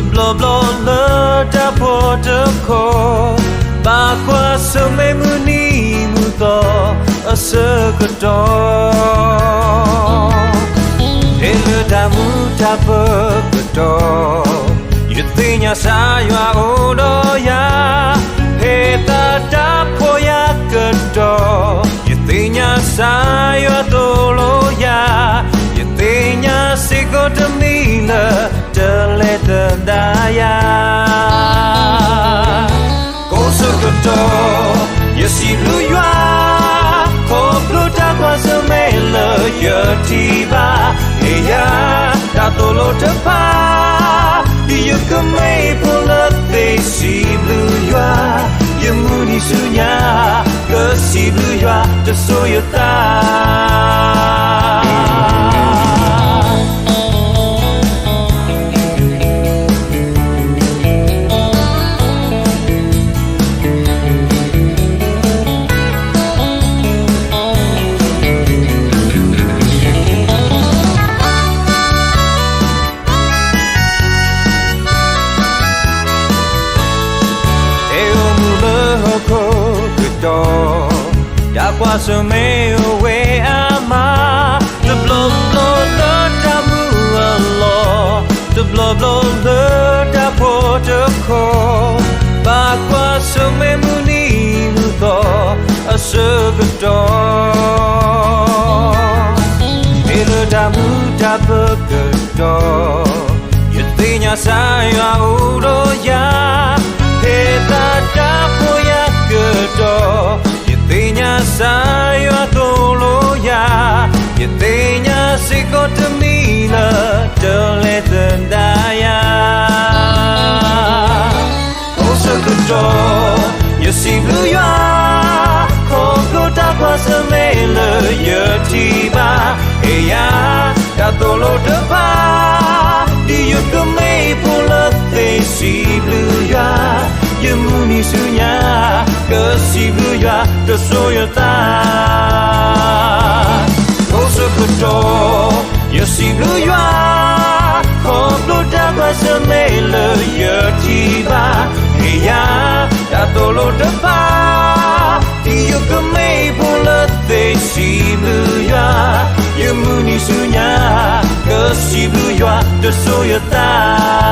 တဘျီဘျီလၢတၢ်ဖှီၣ်တခီ, ဘၣ်ကွၢ်ဆၢၣ်မဲာ်မုၢ်နံၤမုၢ်သီအဆၢကတီၢ်, ဖဲလၢတၢ်မုာ်တၢ်ပၢၤကတီၢ်, ယသ့ၣ်ညါစၢ်ယွၤအိၣ်ဒီးယၤ, ဖဲသးတၢ်ဖှီၣ်ယၤကတီၢ်, ယသ့ၣ်ညါစၢ်ယွၤသိၣ်လိယၤ, ယသ့ၣ်ညါစ့ၢ်ကီးတမံၤလၢ တလဲၤသဒၣ်ယၤ ကိးဆၢကတီၢ်, ယစံးဘျုးယွၤ, ခီဖျိတၢ်ကွၢ်ဆၢၣ်မဲာ်လၢယထံၣ်ဘၣ်, ဟ့ၣ်ယၤတၢ်သိၣ်လိတဖၣ်, ဒ်ယကမ့ၢ်ဖိလၢသ့စံးဘျုးယွၤ, ယမုၢ်နံၤဆူညါ ကစံးဘျုးယွၤတစိၤယသး ဖဲအိၣ်မူလၢဟီၣ်ခိၣ်ကတီၢ်, တၢ်ကွၢ်ဆၢၣ်မဲာ်အိၣ်ဝဲအါမး, တဘျီဘျီလၢတၢ်မုာ်အလီၢ်, တဘျီဘျီလၢတၢ်ဖှီၣ်တခီ, ဘၣ်ကွၢ်ဆၢၣ်မဲာ်မုၢ်နံၤမုၢ်သီအဆၢကတီၢ် ဖဲလၢတၢ်မုာ်တၢ်ပၢၤကတီၢ်, ယသ့ၣ်ညါစၢ်ယွၤအိၣ်ဒီးယၤ, ဖဲသးတၢ်ဖှီၣ်ယၤကတီၢ်, ယသ့ၣ်ညါစၢ်ယွၤသိၣ်လိယၤ, ယသ့ၣ်ညါစ့ၢ်ကီးတမံၤလၢ တလဲၤသဒၣ်ယၤ ကိးဆၢကတီၢ်, ယစံးဘျုးယွၤ, ခီဖျိတၢ်ကွၢ်ဆၢၣ်မဲာ်လၢယထံၣ်ဘၣ်, ဟ့ၣ်ယၤတၢ်သိၣ်လိတဖၣ်, ဒ်ယကမ့ၢ်ဖိလၢသ့စံးဘျုးယွၤ, ယမုၢ်နံၤဆူညါ ကစံးဘျုးယွၤတစိၤယသး ကိးဆၢကတီၢ်, ယစံးဘျုးယွၤ, ခီဖျိတၢ်ကွၢ်ဆၢၣ်မဲာ်လၢယထံၣ်ဘၣ်, ဟ့ၣ်ယၤတၢ်သိၣ်လိတဖၣ်, ဒ်ယကမ့ၢ်ဖိလၢသ့စံးဘျုးယွၤ, ယမုၢ်နံၤဆူညါ ကစံးဘျုးယွၤတစိၤယသး